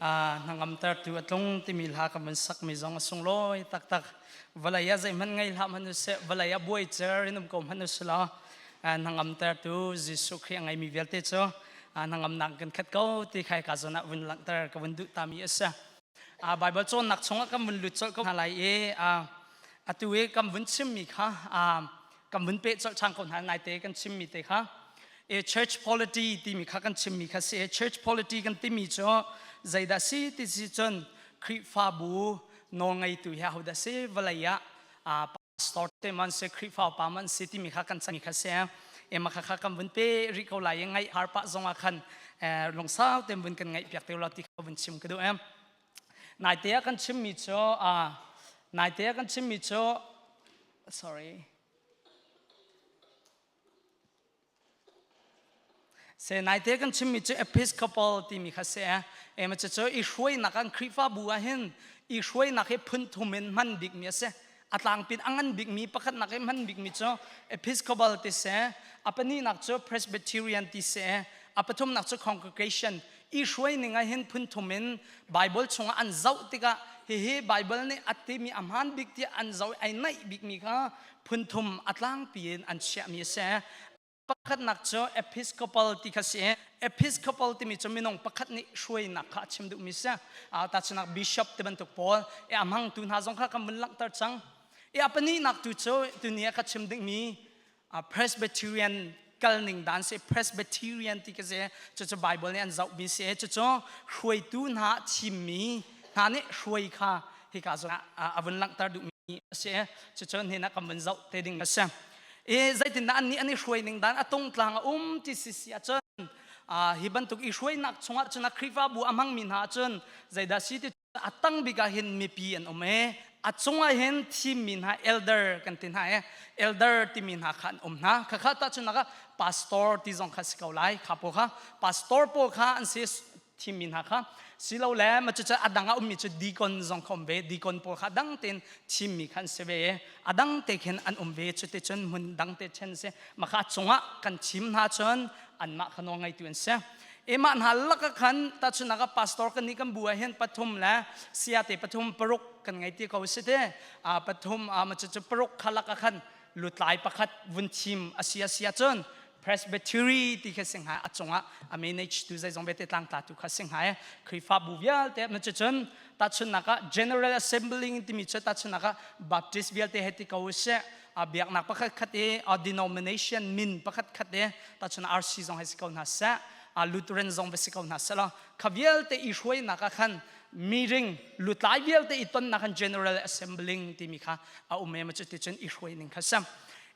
Hnangamtertu a tlung timi hla kan vun sakmi zong a sunglawi taktak. Vawlei ah zeihmanh ngei hlah hmanh usih, vawlei ah buai cer in um ko hmanh usih law hnangamtertu Jesuh Khrih a ngeimi vialte cu hnangamnak kan khat ko ti kha ka zawn ah vun langhter ka vun duh tami a si. Bible cawnnak chungah kan vun lut colh ko hna lai i atu i kan vun chimmi kha kan vun peh colh ṭhan ko hna naite kan chimmi te kha e church polity timi kha kan chimmi kha si church polity kan timi cu zeidah si ti si cun Khrihfabu nawlngeitu hi ahodah si vawlei ah pastor te man si Khrihfa pa man si timi kha kan chami kha si ema kha kha kan vun pe rih ko lai i ngaih har pah zong ah khan lungsau te vun kan ngaih piak te lo ti kha vun chim ka duh em naite ah kan chimmi cu naite ah kan chimmi cu sorry Se naite kan chimmi cu Episcopal timi kha si e ma cu i hruainak an Khrihfabu ah hin i hruainak hi phun thum in hman bikmi a si a tlangpin a ngan bikmi pakhatnak i hman bikmi cu Episcopal ti si a pahnihnak cu Presbyterian ti si a pathumnak cu Congregation i hruai ning ah hin phun thum in Bible chungah an zoh tikah hihi Bible nih a timi a hmaan bik tiah an zoh ai naih bikmi kha phun thum a tlangpi in an chiahmi a si. Pakhatnak cu Episcopal ti kha si. Episcopal timi cu minung pakhat nih hruainak kha a chim duhmi si. Tahchunhnak bishop ti bantuk pawl e a hmangtu hna zong kha kan vun langhter cang. E a pahnihnak tu cu tuni ah ka chim dingmi Presbyterian kalning dan si Presbyterian ti ka si cucu Bible nih an zohmi si cucu hruaitu hna thimmi hna nih hruai kha hika zawn ah a vun langhter duhmi a si cucu hnen ah kan vun zoh te ding a si i zeitindah an nih an i hruai ning dan a tungtlang a um ti si si ahcun hi bantuk i hruainak chungah cun a Khrihfabu a hmangmi hna ahcun zeidah si ti a tang bik ah hin mipi an um i a cungah hin thimmi hna elder kan ti hna i elder timi hna kha an um hna khakha tahchunhnak ah pastor ti zong kha si ko lai kha pawl kha pastor pawl kha an si thimmi hna kha silole ma cucu a dang ah ummi cu deacon zong kha um ve deacon pawl kha dang tein thimmi kha an si ve i a dang te khin an um ve cu ti cun hmun dang te chen si ma kha cungah kan thim hna cun anmah kha nawl ngeitu an si Emah hna lak ah khan tahchunhnak ah pastor kan nih kan bu ah hin pathum le saya te pathum paruk kan ngei ti ko si te a pathum a ma cu paruk kha lak ah khan lutlai pakhat vun thim a si a si ahcun presbytery ti kha sing hai a cungah a manage tu zeizong vialte tlangtla tu kha sing hai Khrihfabu vialte ma cu cun tahchunhnak ah general assembly timi cu tahchunhnak ah Baptist vialte he ti ko seh a biaknak pakhat khat i a denomination min pakhat khat i tachun RC zong hei si ko hna seh a Lutheran zong va si ko hna seh law kha vialte i hruainak ah khan meeting lutlai vialte i tonnak khan general assembling timi kha a um em cu ti cun i hruai ning kha sam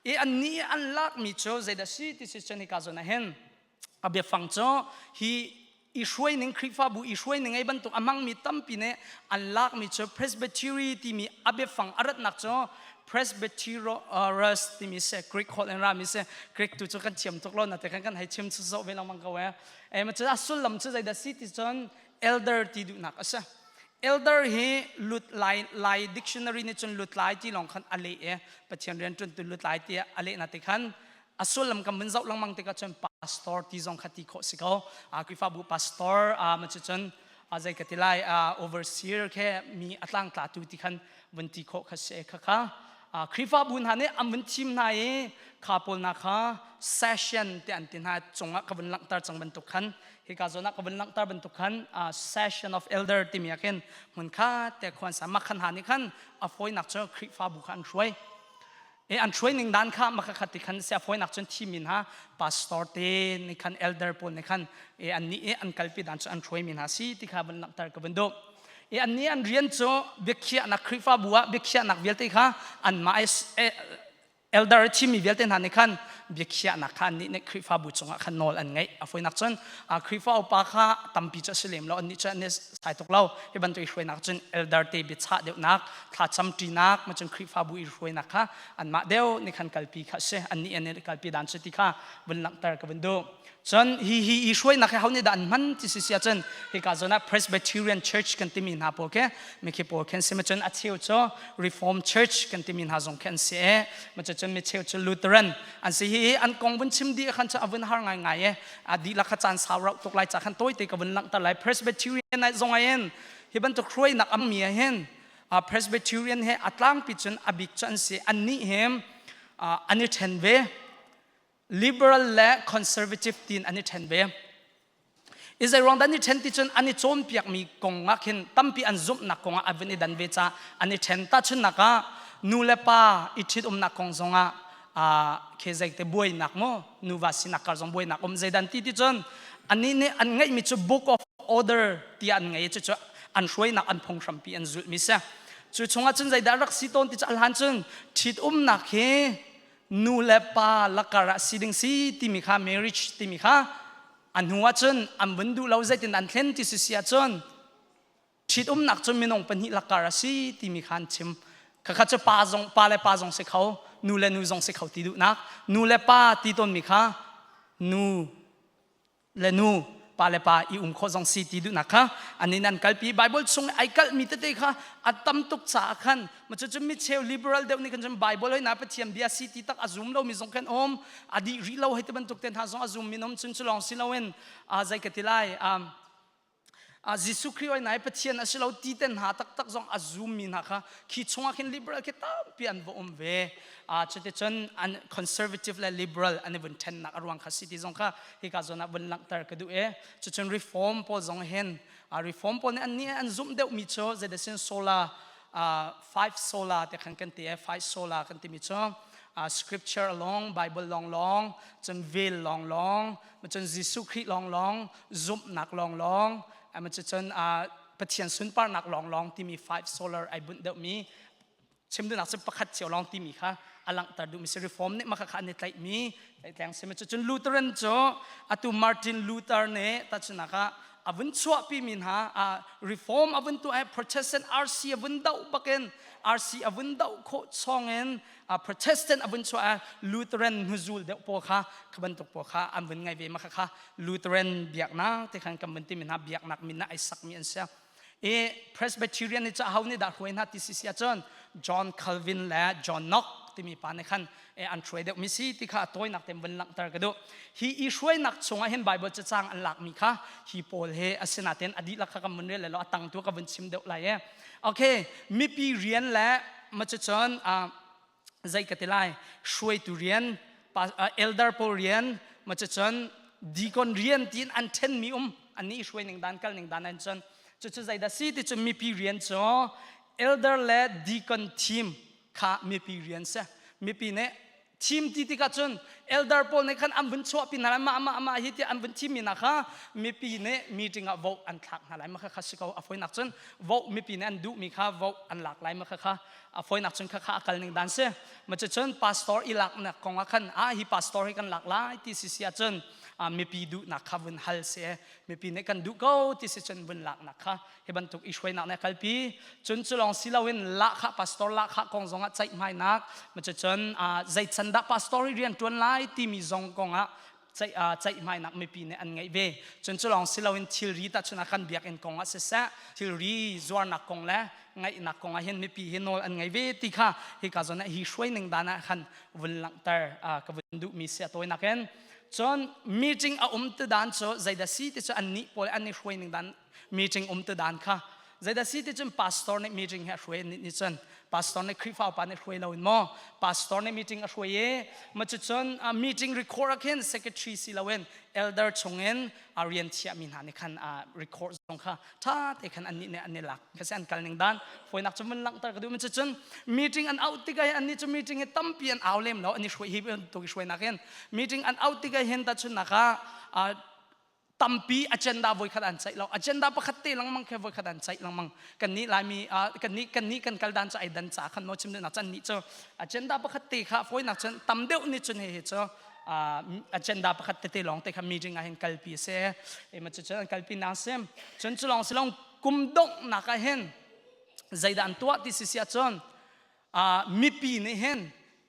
i an nih an lakmi cu zeidah si ti si cun hika zawn ah hin a biafang cu hi i hruai ning Khrihfabu i hruai ning ei bantuk a hmangmi tampi nih an lakmi cu Presbytery timi a biafang a ratnak cu Presbyterus timi se Greek holh in rami se Greek tu cu kan thiam tuk lo na te kan kan hei chim chu zoh ve lengmang ko e e ma cu a sullam cu zeidah si ti cun elder ti duhnak a si elder hi lut lai lai dictionary nih cun lut lai ti lawng khan a leh e Pathian rian ṭuan tu lut lai ti a leh na te khan a sullam kan vun zoh lengmang tikah cun pastor ti zong kha ti khawh si ko Khrihfabu pastor ma cu cun zei ka ti lai overseer khe mi a tlangtlatu ti khan vun ti khawh kha si kha kha Khrihfabu hna nih an vun thim hna i kha pawl hna kha session te an ti hna cungah ka vun langhter cang bantuk khan hika zawn ah ka vun langhter bantuk khan session of elder timi ah khin hmun kha te khuan sa makhan ha nih khan a fawinak cu Khrihfabu kha an hruai E an hruai ning dan kha maka khat ti khan sia foinak cun thi min ha pastor te ni khan elder pawl ni khan e an ni e an kalpi dan cu an hruai min ha si ti kha van langhter ka van duh e an ni an rian cu biakhiahnak Khrihfabu ah biakhiahnak vialte kha anmah elder thimi vialte hna nih khan biakhiahnak kha annih nih Khrihfabu cungah khan nawl an ngeih a foinak cun Khrihfa upa kha tampi cu a si lem lo annih cu an i sai tuk lo hi bantuk i hruainak cun elder te biachah deuhnak thlacam ṭinak ma cun Khrihfabu i hruainak kha anmah deuh nih khan kalpi kha a si annih an i kalpi dan cu ti kha vun langhter ka vun duh. Cun hi hi i hruainak hi ho nih dah an hman ti si si ahcun hika zawn ah Presbyterian Church kan timi hna pawl khi mikhi pawl khin si cun a cheu cu Reform Church kan timi hna zong khi an si e ma cun mi cheu cu Lutheran an si. Hi an kong vun chim dih khan cu a vun har ngai ngai e. A dihlak kha caan sau rauh tuk lai ca khan tawite ka vun langhter lai. Presbyterian ai zong ai in hi bantuk hruainak am mi ah hin Presbyterian he a tlangpi cun a bik cu an si. Annih he an i ṭhen ve, liberal le conservative tiin an i ṭhen ve. I zei ruang dah an i ṭhen ti cun an i cawnpiakmi kong ah khin tampi an zumhnak kong ah a vun i dan ve caah an i ṭhen. Tahchunhnak ah, nu le pa i ṭhitumnak kong zongah khi zeite buainak maw, nuva sinak kar zong buainak um zeidan ti ti cun annih nih an ngeihmi cu Book of Order tiah an ngei. Cucu an hruainak an phunghrampi an zulhmi si. Cu chungah cun zeidah rak si tawn ti cu a hlan cun ṭhitumnak hi nu le pa lakar ah si ding si timi kha, marriage timi kha, a hnu ah cun an vun duh lo. Zeitin an thlen ti si si ahcun ṭhitumnak cu minung pahnih lakar a si timi kha an chim. Khakha cu pa zong, pa le pa zong si kho, nu le nu zong si kho ti duhnak. Nu le pa ti tawnmi kha nu le nu, pa le pa i um khawh zong si ti duhnak kha an in an kalpi. Bible chung ai kalhmi tete kha a tam tuk caah khan ma cu mi cheu liberal deuh nih khan cun Bible hoi na Pathian bia si ti tak a zum lo mi zong khan um a dih rih lo hei ti bantuk te hna zong a zum mi um. Cun cu lawng si loin zei ka ti lai, Jesuh Khrih oi nai Pathian a si lo ti ten hna taktak zong a zum mi hna kha khi chungah khin liberal khi tampi an va um ve. Cuticun an conservative le liberal an i vun ṭhennak a ruang kha si ti zong kha hika zawn ah vun langhter ka duh e. Cucun reform pawl zong hin, reform pawl nih an nih an zumh deuh mi cu zeidasin sola, five sola te khan kan ti e. Five sola kan timi cu scripture long, Bible long long, cun vel long long, cun Jesuh Khrih long long, zumhnak long long, cun Pathian sunparnak long long timi five solar ai bunh deuhmi. Chim duhnak cu pakhat cio lawng timi kha a langhter duhmi si. Reform nih mah kha an i tlaihmi tlaihtleng si. Cun Lutheran cu atu Martin Luther nih tahchunhnak ah a vun chuahpi mi hna, reform a vun tuah i Protestant RC a vun doh bakin, RC a vun doh khawh chawngin Protestant a vun chuah. Lutheran hnuzul deuh pawl kha, kha bantuk pawl kha an vun ngai ve. Mah kha Lutheran biaknak ti khan kan vun timi hna biaknak min ah ai sakmi an si. I Presbyterian nih cu aho nih dah hruai hna ti si si ahcun John Calvin le John Knox timi pa nih khan an hruai deuhmi si ti kha a tawinak te vun langhter ka duh. Hi i hruainak chungah hin Bible cacang an lakmi kha hi pawl he asinain a dihlak kha kan vun rel lo, a tang tu ka vun chim deuh lai e. Okay, mipi rian le ma cucun zei ka ti lai, hruaitu rian, elder pawl rian, ma cucun deacon rian tiin an ṭhenmi um. An nih hruai ning dan kal ning dan an cun cucu zeidah si ti cu mipi rian cu elder le deacon team kha mipi rian si. Mipi nih thim ti tikah cun elder pawl nih khan an vun chuahpi hna lai, mah mah mah hi tiah an vun thimmi hna kha mipi nih meeting ah vote an thlak hna lai. Mah kha si ko. A fawinak cun vote, mipi nih an duhmi kha vote an lak lai. Mah kha a fawinak cun kha kha a kal ning dan si. Ma cun pastor i laknak kong ah khan ah hi pastor hi kan lak lai ti si si ahcun mipi duhnak kha vun hal si. Mipi nih kan duh ko ti si cun vun laknak kha hi bantuk i hruainak nih kalpi. Cun cu lawng si loin lahkhah, pastor lahkhah kong zongah ceihmainak, cun zei can dah pastor hi rian ṭuan lai timi zong kong ah ceihmainak mipi nih an ngeih ve. Cun cu lawng si loin thilri, tahchun ah kan biakinn kong ah siseh, thilri zuarnak kong le ngaihnak kong ah hin mipi hi nawl an ngei ve ti kha hika zawn ah hi hruai ning dan ah khan vun langhter ka vun duhmi si a tawinak in. Cun meeting a um ti dan cu zeidah si ti cu an nih pawl an i hruai ning dan, meeting um ti dan kha zeidah si ti cun pastor nih meeting he a hruai. Nih cun pastor nih, Khrihfa upa nih hruai loin maw, pastor nih meeting a hruai i ma cucun meeting record ah khin secretary si loin elder chungin a rian thiahmi hna nih khan record zong kha ṭha te khan annih nih an i lak kha si. An kal ning dan fawinak cu mun langhter ka duh. Cucun meeting an auh tikah hin annih cu meeting hi tampi an au lem lo. An i hruai hi bantuk i hruainak hin meeting an auh tikah hin tahchunhnak ah tampi agenda voikhat an ceih lo, agenda pakhat te lengmang khe voikhat an ceih lengmang. Kannih Laimi kannih kan kal dan cu ai dan ca khan maw chim duhnak cun nih cu agenda pakhat te kha fawinak cun tam deuh nih cun hihi cu agenda pakhat tete lawng te kha meeting ah hin kalpi a si e. Ma cu an kalpi nang sim. Cun cu lawng si long, kum donghnak ah hin zeidah an tuah ti si si ahcun mipi nih hin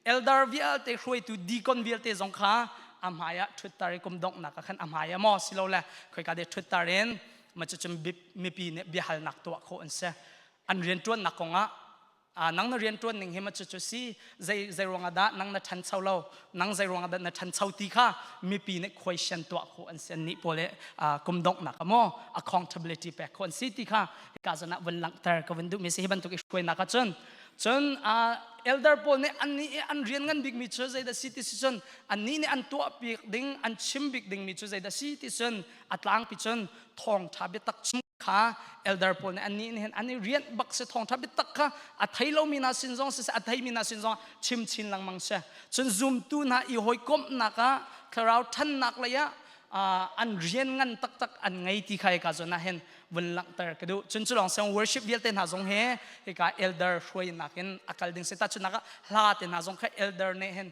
elder vialte, hruaitu, deacon vialte zong kha a hmai ah ṭhutter i kum donghnak ah khan a hmai ah maw silole khoika de ṭhutter in ma cucun mipi nih biahalnak tuah khawh an si. An rianṭuannak kongah nang na rianṭuan ning hi ma cucu si, zei zei ruangah dah nang na ṭhancho lo, nang zei ruangah dah na ṭhancho ti kha mipi nih question tuah khawh an si. Annih pawl kum donghnak ah maw accountability pek khawh an si ti kha hika zawn ah vun langhter ka vun duhmi si. Hi bantuk i hruainak ah cun cun elder pawl nih annih i an rian ngan bikmi cu zeidah si ti si cun, annih nih an tuah bik ding, an chim bik dingmi cu zeidah si ti cun, a tlangpi cun thawngṭha biatak chim kha elder pawl nih annih nih hin an i rianh bak si. Thawngṭha biatak kha a thei lomi hna sin zong siseh, a theimi hna sin zong chim chin lengmang si. Cun zumtu hna i hawikomhnak ah, thlarau ṭhannak lei ah an rian ngan taktak an ngei ti kha hika zawn ah hin vun langhter ka duh. Cun cu lawng siang worship vialte hna zong he hika elder hruainak in a kal ding si. Tahchunhnak ah hla te hna zong kha elder nih hin,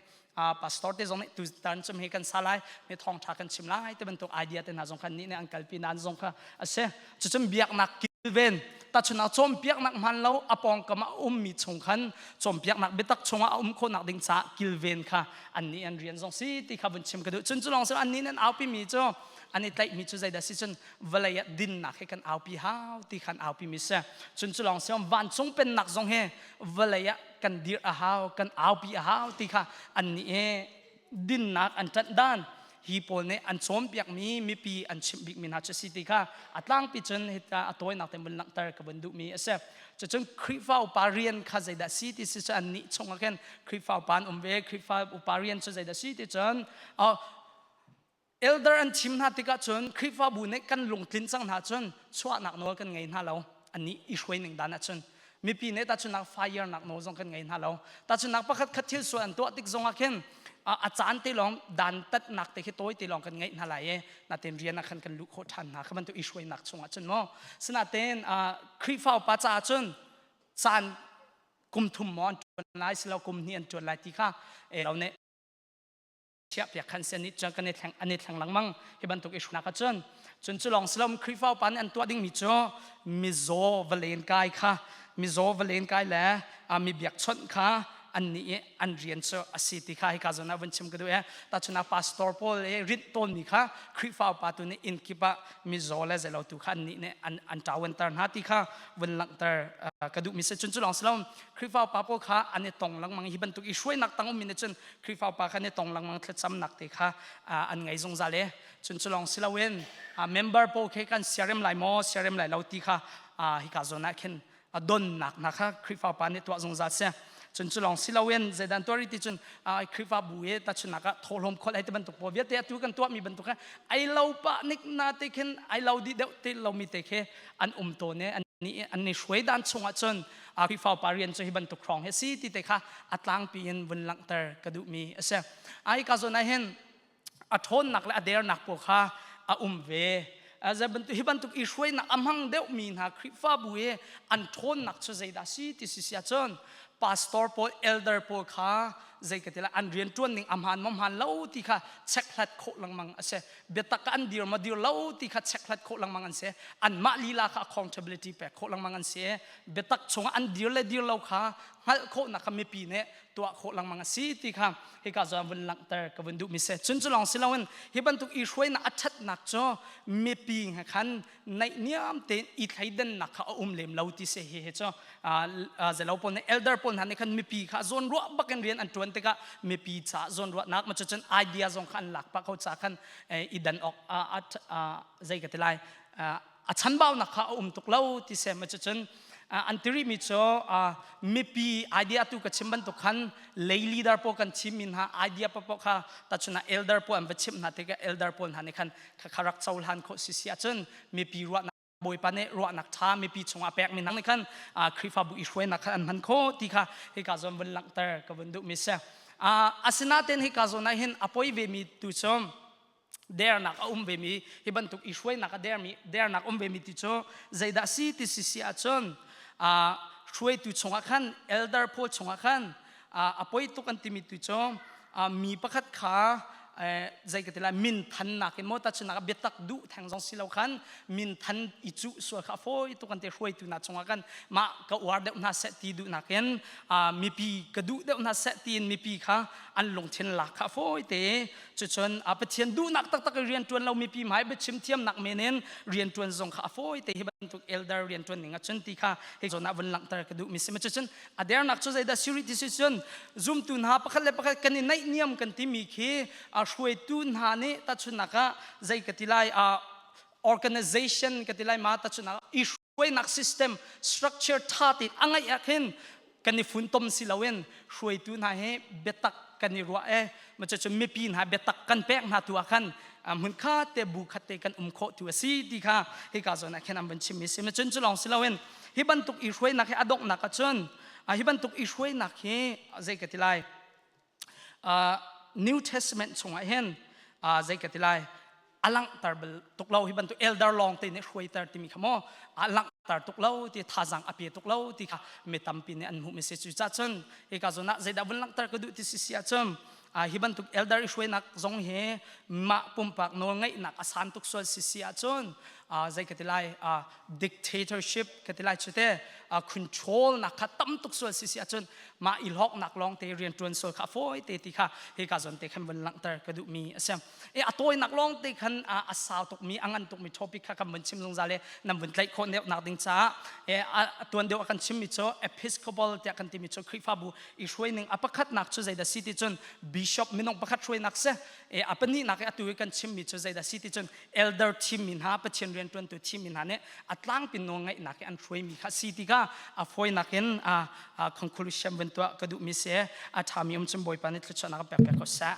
pastor te zong nih tu tan cum hi kan sa lai, mi thawngtha kan chim lai te bantuk idea te hna zong kha nih nih an kalpi nan zong kha a si. Cucun biaknak kilven, tahchunhnak cawnpiaknak hman lo a pawngkam ah ummi chung khan cawnpiaknak biatak chungah a um khawhnak ding caah kilven kha annih an rian zong si ti kha vun chim ka duh. Cun cu lawng si, annih nih an aupi mi cu, an i tlaihmi cu zeidah si cun, vawlei ah dinnak hi kan aupi hau ti khan aupi mi si. Cun cu lawng si, vancung pennak zong hi vawlei ah kan dir a hau, kan aupi a hau ti kha annih i dinnak an ṭanh dan hi pawl nih an cawnpiakmi, mipi an chimh bikmi hna cu si ti kha a tlangpi cun hika a tawinak te mun langhter ka vun duhmi a si. Cucun Khrihfa upa rian kha zeidah si ti si cu, annih chungah khin Khrihfa upa an um ve. Khrihfa upa rian cu zeidah si ti cun, elder an chim hna tikah cun Khrihfabu nih kan lungtlin cang hna cun chuahnak nawl kan ngei hna lo. Annih i hruai ning dan ahcun mipi nih tahchunhnak fire nak nawl zong kan ngei hna lo. Tahchunhnak pakhat khat thil sual an tuah tik zong ah khin a caan te lawng dan tatnak te khi tawi te lawng kan ngeih hna lai i natin rian ah khan kan luh khawh ṭhan hna kha bantuk i hruainak chungah cun maw. Sinain Khrihfa upa caah cun caan kum thum maw an ṭuan lai silo kum hnih an ṭuan lai ti kha lo nih chiahpiak khan sian nih cun kan i thleng, an i thleng lengmang hi bantuk i hrunak ahcun. Cun cu lawng silom Khrihfa upa nih an tuah dingmi cu mizaw va len kai kha, mizaw va len kai le mi biakchawnh kha annih i an rian cu a si ti kha hika zawn ah vun chim ka duh e. Tahchun ah pastor pawl i rinh tawnmi kha Khrihfa upa tu nih inn kip ah mizaw le zeilo tu kha annih nih an ṭawanter hna ti kha vun langhter ka duhmi si. Cun cu lawng silom Khrihfa upa pawl kha an i tong lengmang. Hi bantuk i hruainak tang ummi nih cun Khrihfa upa kha an i tong lengmang, thlacamnak te kha an ngei zungzal e. Cun cu lawng si loin member pawl khi kan siarem lai maw, siarem lai lo ti kha hika zawn ah khin donnak hna kha Khrihfa upa nih tuah zungzal si. Cun cu lawng si loin zeidan tuah rih ti cun, Khrihfabu i tahchunhnak ah thawhlawm kholh hei ti bantuk pawl vialte atu kan tuahmi bantuk kha ai lo pah nik na te khin ai lo dih deuh te lomi te khi an um tawn i an ni hruai dan chungah cun Khrihfa upa rian cu hi bantuk hrawng hi si ti te kha a tlangpi in vun langhter ka duhmi a si. Ai ka zawn ah hin a ṭhawnnak le a dernak pawl kha a um ve. Hi bantuk i hruainak a hmang deuhmi hna Khrihfabu i an ṭhawnnak cu zeidah si ti si si ahcun, pastor pawl, elder pawl kha zei ka ti lai, an rian ṭuan ning a hmaan maw hmaan lo ti kha chekhlat khawh lengmang a si. Biatak an dir maw dir lo ti kha chekhlat khawh lengmang an si. Anmah lila kha accountability pek khawh lengmang an si. Biatak chungah an dir le dir lo kha hngalh khawhnak kha mipi nih tuah khawh lengmang a si ti kha hika zawn vun langhter ka vun duhmi si. Cun cu lawng si loin hi bantuk i hruainak a ṭhatnak cu mipi khan naihniam tein i thleidannak kha a um lem lo ti si. Hi hi cu zelo pawl nih, elder pawl hna nih khan mipi kha zawnruah bakin rian an ṭuan tikah mipi ca zawnruahnak ma cun idea zong kha an lak pah ko ca khan i dan awk zei ka ti lai, a chanbaunak kha a um tuk lo ti se. Ma cun an tiri mi cu mipi idea tu ka chim bantuk khan lay leader pawl kan chim mi hna idea paoh kha tachun elder pawl an va chimh hna tikah elder pawl hna nih khan kha rak cohlan khawh si si ahcun mipi ruahnak, Bawipa nih ruahnak ṭha mipi chungah pek mi hna nih khan Khrihfabu i hruainak kha an hman khawh ti kha hika zawn vun langhter ka vun duh mi si. Asinain hika zawn ah hin a poi ve mi tu cu dernak a um ve mi, hi bantuk i hruainak a dermi dernak um ve mi ti cu zeidah si ti si si ahcun, hruaitu chungah khan, elder pawl chungah khan a poi tuk an timi tu cu mi pakhat kha Zei ka ti lai, min thannak in maw tachunak biatak duh theng zong si lo khan min than i cuh sual kha fawi tuk an te. Hruaitu hna cungah kan mah ka uar deuh hna seh ti duhnak in, mipi ka duh deuh hna seh tiin mipi kha an lungthin lak kha fawi te. Cucun Pathian duhnak taktak i rian ṭuan lo, mipi hmai biachim thiamnak men in rian ṭuan zong kha a fawi te hi bantuk elder rian ṭuan ning ahcun ti kha hi zawn ah vun langhter ka duh mi si. Cucun a dernak cu zeidah siri ti si cun, zumtu hna pakhat le pakhat kan i naihniam kan timi khi a hruaitu hna nih tahchunnak ah zei ka ti lai, organization ka ti lai ma, tahchunnak i hruainak system structure tha tein a ngaih ah khin kan i funtom si loin hruaitu hna hi biatak kan i ruah e ma cu mipi hna biatak kan pek hna tu ah khan hmun khat te, bu khat te kan um khawh tu a si ti kha hika zawn ah khin an van chim mi si. Ma cun cu lawng si loin hi bantuk i hruainak hi a donghnak ah cun hi bantuk i hruainak hi zei ka ti lai, New Testament chungah hin zei ka ti lai, a langhter bal tuk lo. Hi bantuk elder lawng te nih hruaiter timi kha maw a langhter tuk lo ti, thazang a pe tuk lo ti kha mi tampi nih an hmuh mi si. Cu cah cun hika zawn ah zeidah vun langhter ka duh ti si si ahcun, hi bantuk elder i hruainak zong hi mah pumpak nawl ngeihnak a san tuk sual si si ahcun, zei ka ti lai, dictatorship ka ti lai cu te, control nak kha tam tuk sual si si ahcun mah i hlawknak lawng te rian ṭuan sual kha fawi te ti kha hika zawn te khan vun langhter ka duhmi a si. E a tawinak lawng te khan a sau tukmi, a ngan tukmi topic kha kan vun chim zungzal i nan vun tlaih khawh deuh nak ding caah. E a tuan deuh a kan chimmi cu Episcopal tiah kan timi cu Khrihfabu i hruaining a pakhatnak cu zeidah si ti cun bishop minung pakhat hruainak si. E a pahnihnak i atu i kan chimmi cu zeidah si ti cun elder thimmi hna, Pathian rianṭuantu thimmi hna nih a tlangpi nawlngaihnak i an hruaimi kha si ti kha a fawinak in a conclusion vun tuah ka duhmi si. A ṭhami um cun Bawipa nih thluachuahnak a pek pek ko seh.